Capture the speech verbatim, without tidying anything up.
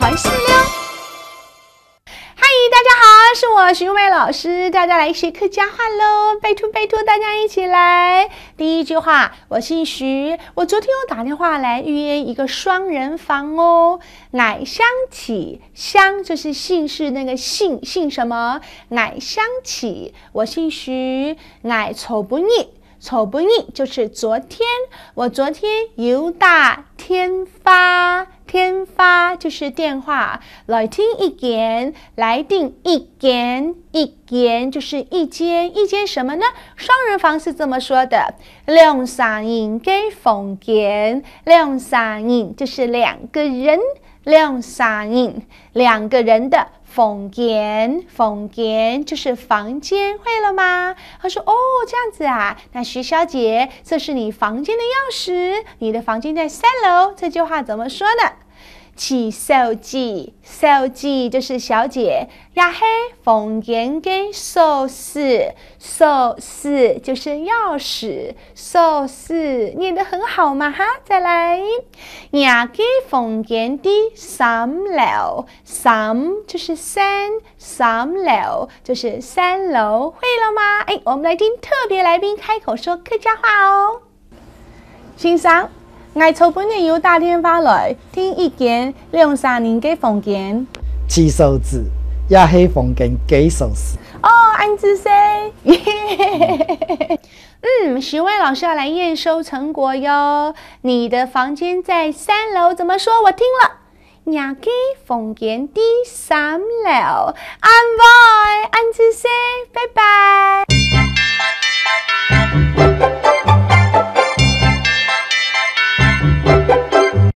完事了。嗨，大家好，是我徐慧老师，大家来学客家话喽！拜托拜托，大家一起来。第一句话，我姓徐，我昨天有打电话来预约一个双人房哦。𠊎姓徐，姓就是姓氏那个姓，姓什么？𠊎姓徐，我姓徐，𠊎昨晡日，昨晡日就是昨天，我昨天有打电话，電話就是电话，來訂一間，來訂一間，一間就是一間，一間什么呢？双人房是这么说的：兩儕人个房間，兩儕人就是两个人，两儕人，两个人的房间，房间就是房间，会了吗？他说：“哦，这样子啊，那徐小姐，这是你房间的钥匙，你的房间在三楼。”这句话怎么说呢？徐小姐，小姐就是小姐，也是房间个锁匙，锁匙就是钥匙，锁匙，念得很好嘛哈！再来，若个房间在三楼，三就是三，三楼就是三楼，会了吗？哎，我们来听特别来宾开口说客家话哦。先生，𠊎昨晡日有打电话來訂一間两儕人个房间。徐小姐，也是房间个锁匙。哦，恁仔細。嗯，徐慧老师要来验收成果哟。你的房间在三楼，怎么说？我听了。若个房间在三楼。恁會，恁仔細，拜拜。